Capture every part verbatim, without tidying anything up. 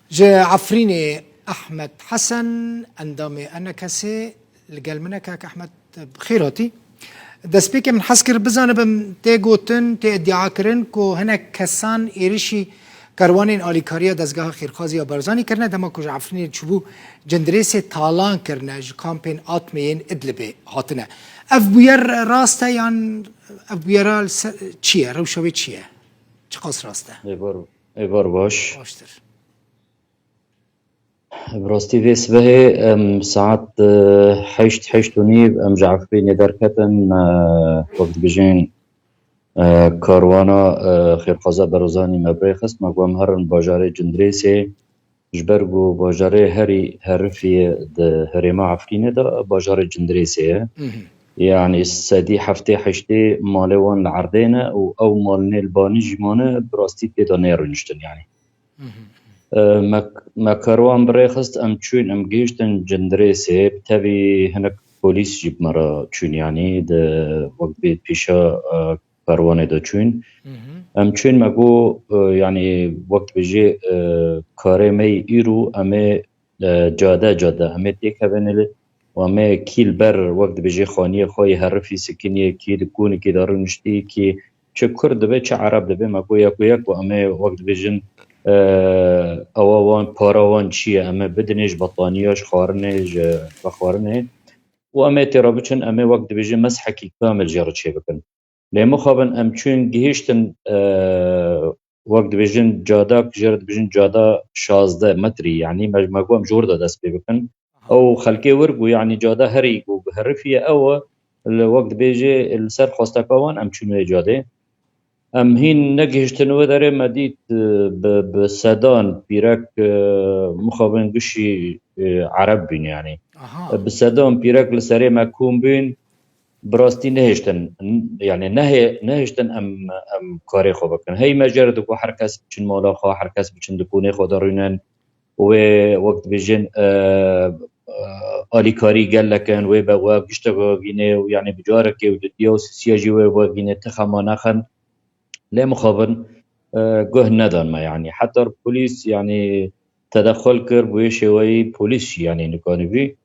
Ji Efrînê Ehmed Hesen, endamê E N K S'ê, li gel min e. Kak Ehmed, bi xêr hatî. Destpêkê min hez kir bizanibim, tê gotin, tê îdia kirin ku hinek kesan êrişî karwanên alîkariya Dezgeha Xêrxazî ya Barzanî kirine, dema ku ji Efrînê çûbû Cindirêsê talan kirine, ji kampên Atmê yên Idlibê hatine. Ev bûyer rast e yan ev bûyera li ser çi ye? Rewşa wê çi ye? Çiqas rast e? Êvar, êvar baş. Baştir. Bi rastî vê sibehê em saet, e, heşt, heşt û nîv em ji Efrînê derketin, e, wek dibêjin, e, karwana, e, xêrxwaza Berozanî me bi rê xist, me got em herin bajarê Cindirêsê, ji ber ku bajarê herî herifî ye di herêma Efrînê de, bajarê Cindirêsê ye. Mhm. Yanî sedî heftê heştê malê wan li erdê ne û ew malnê li banî jî mane, bi rastî tê de nêrûniştin yanî. Mhm. E, me, me karwan bi rê xist, em çûn, em gihiştin Cindirêsê, bi tevî hinek polîs jî bi me re çûn, yanî di wek dibê pêşa, e, karwanê de çûn. Mhm. Em çûn, me got, e, yanî wek dibêjê, e, karê me yî îro em ê, e, cade cade em ê têkevin li û em ê kî li ber wek dibêjê xaniyê xwe yê herifî sikiniyê, kî di konikê de rûniştî, kî çi kurd dibe, çi ereb dibe, me got yek û yek û em ê wek dibêjin, e, ewa wan, para wan çi ye, em ê bidinê ji betaniya, ji xwarinê, ji vexwarinê û em ê tê re biçin, em ê wek dibêjin meshekî kamil jê re çêbikin. Lê mixabin em çûn gihiştin, e, wek dibêjin cadak, jê re dibêjin cada şazdeh metrî, yanî me, me got em ji wir de dest pê bikin. Aha. Ew xelkê wir bû, yanî cada herî ku herifî ye ew e, li wek dibêjê li ser xwesteka wan em çûn wê cadê. Em hîn negihiştin wê derê, me dît, e, bi, bi sedan pîrek, e, mixabin gişî, e, ereb bîn yanî. Aha. Bi sedan pîrek li serê me kom bîn, bi rastî nehiştin, n-, yanî nehê-, nehiştin em, em karê xwe bikin. Hey me jê re digot her kes biçin mala xwe, her kes biçin dikonê xwe de rûnin. Wê wek dibêjin, e, e, alîkarî gelek in, wê be, wê giştek vegînê û yanî bi carekê û dutiya û sisiya jî wê vegînê, ti xema nexin. Lê mixabin, e, guh nedan me yanî. Heta polîs yanî tedexul kir, bi wê şêweyî polîs jî yanî nikanîbî.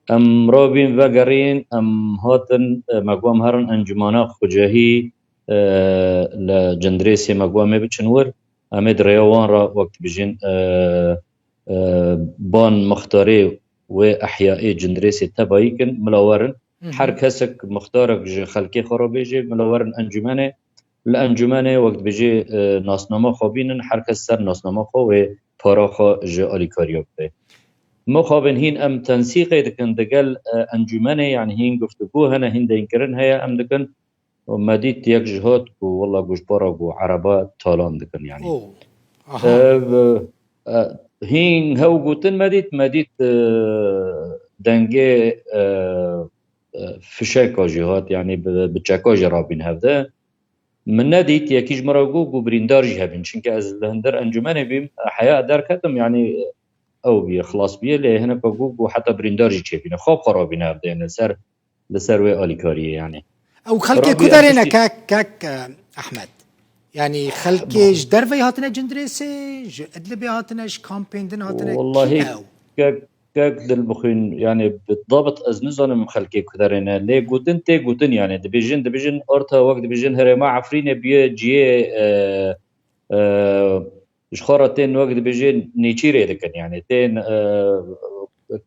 Em rabîn vegerîn, em hatin, e, me got em herin encûmena xwecehî, e, li Cindirêsê me got em ê biçin wir. Em ê di rêya wan re wek dibêjin, e, e, ban mixtarê wê ehyayê Cindirêsê tebayî kin, mila werin. Hı hı. Her kesek mixtarek ji xelkê xwe re bêjê, mila werin encûmenê. Li encûmenê wek dibêjê, e, nasnama xwe bînin, her kes ser nasnama xwe wê para xwe ji alîkariya bide. Mixabin hîn em tensîqê dikin digel, e, encûmenê, yanî hîn guftûgû hene, hîn deynkirin heye, em dikin. Û me dît yek ji hat ku wela ku ji para ku ereba talan dikin, yanî. Oh. Aha. Ev, e, hîn hew gotin me dît, me dît, e, dengê, e, e, fişeka jî hat, yanî bi, bi çeka jî rabîn hevde. Min nedît, yekî ji min re got, got birîndar jî hebîn. Çimkî ez li hundir encûmenê bîm, heya derketim, yanî ew bûye, xilas bûye, lê hineka got, got heta birîndar jî çêbîne. Xwe bi xwe rabîne hevdê, li ser, li ser wê alîkariyê, yanî. Ew xelkê ku derê ne, kek, kek, e, Ehmed? Yanî xelkê ji derveyî hatine Cindirêsê, ji Idlibê hatine, ji kampên din hatine? Wellahî, kî ne ew? Kek, kek Dilbixwîn, yanî bi dabit ez nizanim xelkê ku derê ne. Lê gotin tê gotin, yanî dibêjin, dibêjin orta wek dibêjin herêma Efrînê bûye cihê, e, e, ji xwe re tên wek dibêjin nêçîrê dikin, yanî tên, e,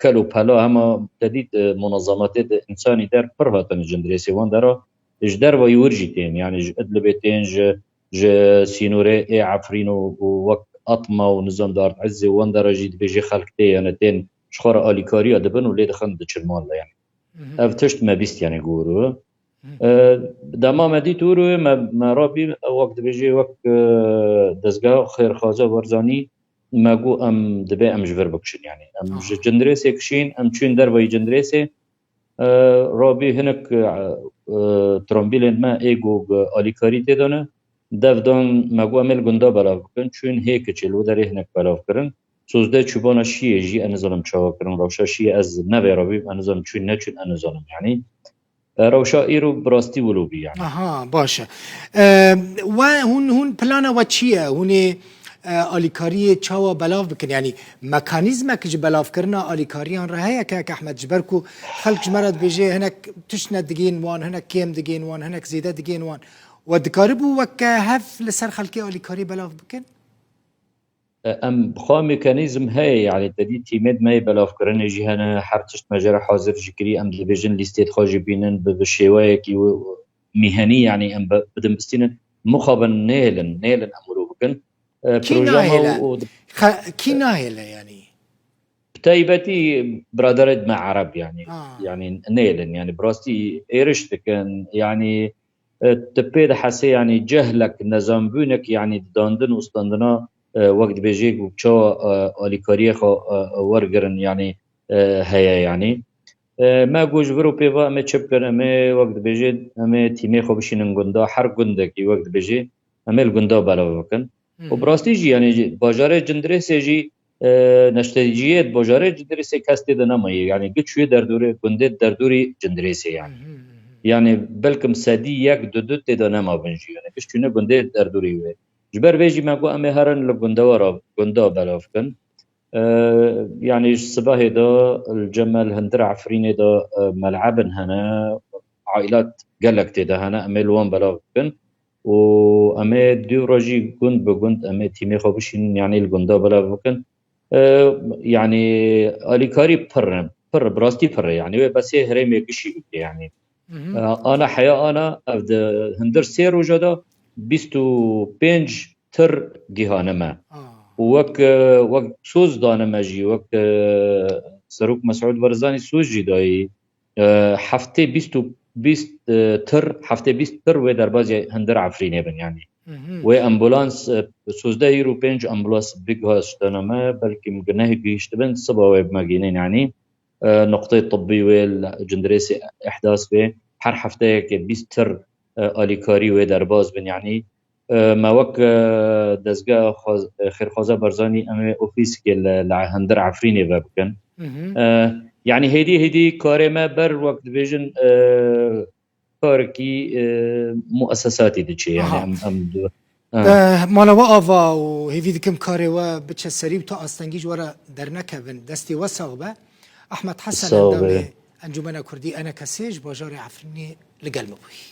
kel û pela hema te dît, e, munezemetê di însanî der pir hatin Cindirêsê wan dera, ji dervayî wir jî tên, yanî ji Idlibê tên, ji, ji sînorê ê Efrîn û, û wek Atma û nizam Dard Izzê wan dera jî dibêjê xelk tê, yanî tên ji xwe re alîkariya dibin û lê dixin diçin mal de, yanî. Mhm. Ev tişt me bîst, yanî, gor. Mhm. E, dema me dît wir, me, me rabî, wek dibêjê, wek, e, dezgeha xêrxwaza Barzanî, me got em dibe em ji vir bikişin, yanî. Em ji Cindirêsê kişîn, em çûn dervayî Cindirêsê, e, rabî hinek, e, e, trombîlên me ê ku alîkarî tê de ne, dev dan me got em ê li gunda belav bikin, çûn hê kiçê li wê derê hinek belav kirin. Sozde çûbana şiyê jî ez nizanim çawa kirin, rewşa şiyê ez nevê rabîm, ez nizanim çûn neçûn, ez nizanim, yanî. E, rewşa îro bi rastî wilo bî, yanî. Aha, baş e. E, we hûn, hûn plana we çi ye? Hûn ê, e, alîkariyê çawa belav bikin? Yanî mekanîzmek ji belavkirina alîkariyan re heye, kek Ehmed, ji ber ku xelk ji me re dibêje hinek tişt nedigihên wan, hinek kêm digihên wan, hinek zêde digihên wan. We dikaribû weke hev li ser xelkê alîkarî belav bikin? Em xwe mekanîzm heye, yanî te dî tîmêd me yê belavkirinê jî hene, her tişt me jê re hazir jî kirî, em dibêjin lîstêd xwe jî bînin, bi, bi şêweyekî wi-, mîhenî, yanî em bi, bidin bistînin, mixabin nêlin, nêlin em wilo bikin. E, Kî proja me nahêle? û, û Xe-, kî nahêle yanî? Bi taybetî biraderêd me Ereb, yanî, Ha. yanî nêlin, yanî bi rastî êriş dikin, yanî, e, tu pê dihesê, yanî cehlek, nezanbûnek, yanî di dandin û standina, e, wek dibêjê ku çawa, e, alîkariyê xwe, e, e, wergirin, yanî, e, heye, yanî. E, me got ji vir û pê ve em ê çi bikin, em ê wek dibêjê, em ê tîmê xwe bişînin gunda, her gundekî wek dibêjê, em ê li gunda belav bikin. Û bi rastî jî, yanî, bajarê Cindirêsê jî, e, neşteciyê di bajarê Cindirêsê kes tê de nemaye. Yanî giç wê derdorê, gundê derdorî Cindirêsê, yanî. Yanî belkim sedî yek du du tê de nema bin jî. Yanî giş çûne gundê derdorî wê. Ji ber vê jî me got em ê herin li gunda we re, gunda belav bikin. E, yanî ji sibehê de li cem me li hundir Efrînê de, e, melebin hene, ailat gelek tê de hene, em ê li wan belav bikin. Û em ê dû re jî gund bi gund em ê tîmê xwe bişînin, yanî li gunda belav bikin. E, yanî alîkarî pir e, pir, bi rastî pir e. Yanî wê besê herêmê gişî bike, yanî. E, ana heya ana ev di hundir sê roja de bîst û pênc tir gihane me. Û wek, e, wek soz dane me jî, wek, e, Serok Mesûd Barzanî soz jî dayî, e, heftê bîst û bîst, e, tir, heftê bîst tir wê derbazê hundir Efrînê bin, yanî. Wê ambulans, e, sozdeh îro pênc ambulans bigihiştine me, belkî min nehgihiştibin, siba wê bi me gihînin, yanî, e, nuqteyê tibbî wê li Cindirêsê îhdas bê. Her hefteyekê bîst tir, e, alîkarî wê derbaz bin, yanî. E, me wek, e, dezgeha xwaz-, e, xêrxwaza Barzanî em ê ofîsekê li, li hundir Efrînê vebikin. E, yanî hêdî hêdî karê me ber wek dibêjin, e, karekî, e, muesesatî diçe, yanî. Em, em, e. E, mala we ava û hêvî dikim karê we biçe serî û tu astengî ji we re dernekevin. Destê we sax be. Ehmed Hesen, endamê Encûmena Kurdî, E N K S, ji bajarê Efrînê li gel me bûyî.